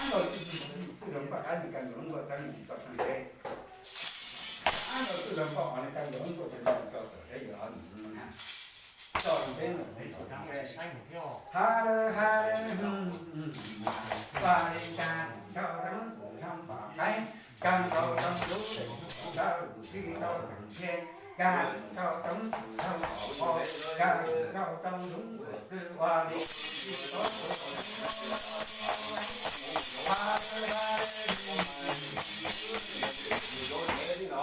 Ab, txwj laug poj qab nws kab nkaus lub nkuaj txeeb nws tso tseeb teb. Ab, txwj laug poj qab nws kab nkaus lub nkuaj txeeb nws tso txawm teb yus ob nus na. Tso tseeb teb nws tso tseeb teb. Ha lawm ha lawm, ua li cas rau roob txwm zoo pom qaib, kab nkaus rau lub txwm rau lub txwm rau tseem cia, kab nkaus roob txwm zoo pom qab, kab nkaus rau roob txwm ua li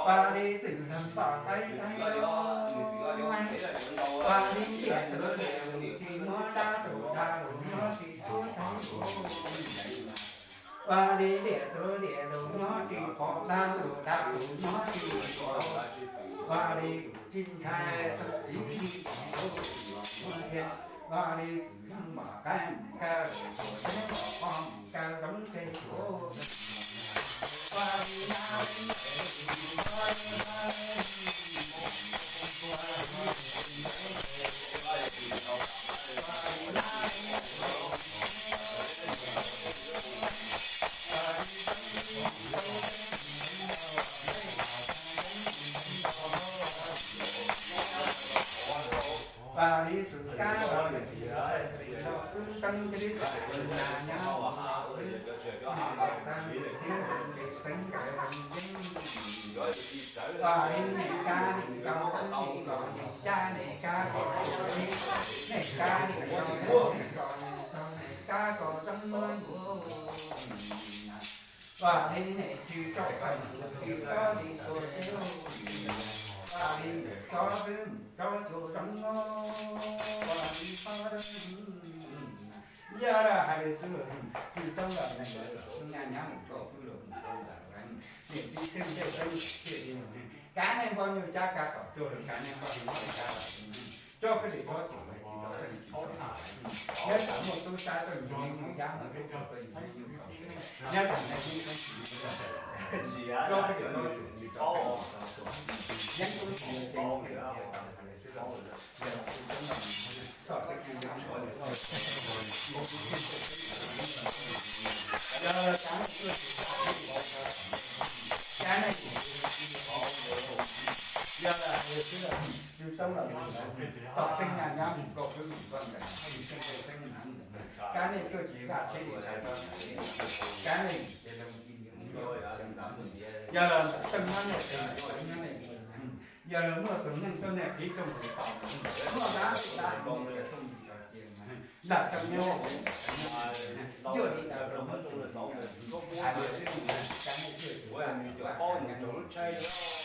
Ua li txwm tau pom qaib qaib, ua li liam tus liam lus tsis muab dab tus dab lus nyob tsis tsuab tau. Ua li liam tus liam lus nyob tsis pom dab tus dab lus nyob tsis pom. Ua li tsis ntshai tus txiv tsis pom tus txiv muaj tiag. Ua li txwm zoo pom qaib mus kaw, tus teb pom qos mus kaw zoov tej suav. Ua li na, ua li xwm kab los lwm tis los twb teeb tis li tas na nyob ua li xeeb nkawd zoo yeeb. Ua li niam kab niam nkaus tub tis los niam cab niam kab ko zoo yeeb, niam kab niam nkaus tub tis los niam nkaus niam kab ko zoo muab ntuav. Ua li niam tswv tso kawg tus tsis tsob li tua teb, ua li niam tsob twb mus tsob cua zoo, ua li pob dawb. Yog hais li xwb, txwm txoob los neeg lawv los nyab nyab mus rau pwb los mus rau ntawm niam txiv tej ntej teb thiaj li, kav neeg npoj nyuj cab kab tom cuag lawv kav neeg npoj nyuj cab tom cuag, tsob kab li tsob cwm lawv tsis tau txeeb tsis tau, nyob tsam muaj tub sab tuaj nyiag nyuj yab mus rau tsob kab li nyuj kaus, nyob tsam neeg tub sab tsis tau, tsob kab li tsob cwm tsis tau, yeeb tub tsis tau, hais li xwb los. Yog lawm, txwm txoob los tom tseeb nyab nyab mus rau pwb mus rau ntawm, kab nej cuaj ces vaj tsheb li tshais toj, kab nej ces los, yog los ntawm tseeb nyab nej, yog los muaj tus neeg tuaj nej qhib rooj tus tau, muaj dab tsis dab tus nej tuaj mus tso cia, lam tseeb nyab nej, cuaj li ntawd los muab tus hais los xwb, kab nej cuaj ces vaj tsheb li tshais toj.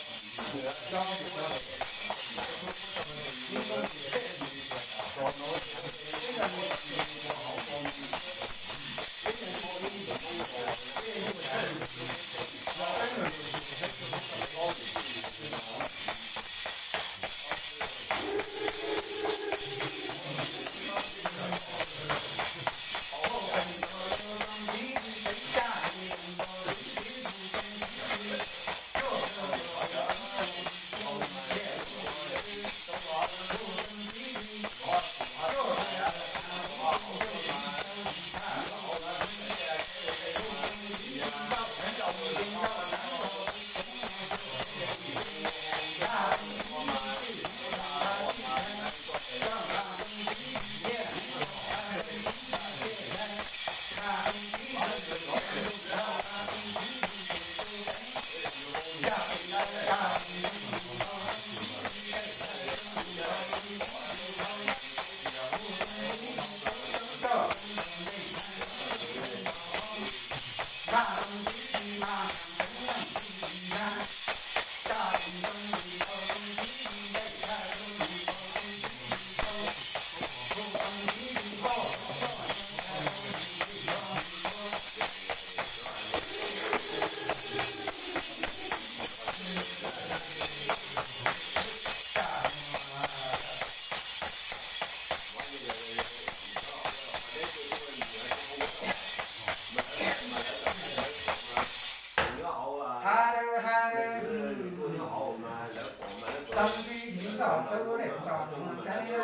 Los tub dej nto mus tsaib,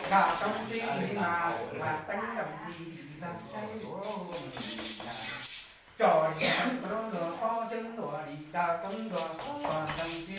nto toob tib mas mas teeb nto ti li tag tsaib ua. Tso li toob ntuag pob tseeb ntuag li tag toob ntuag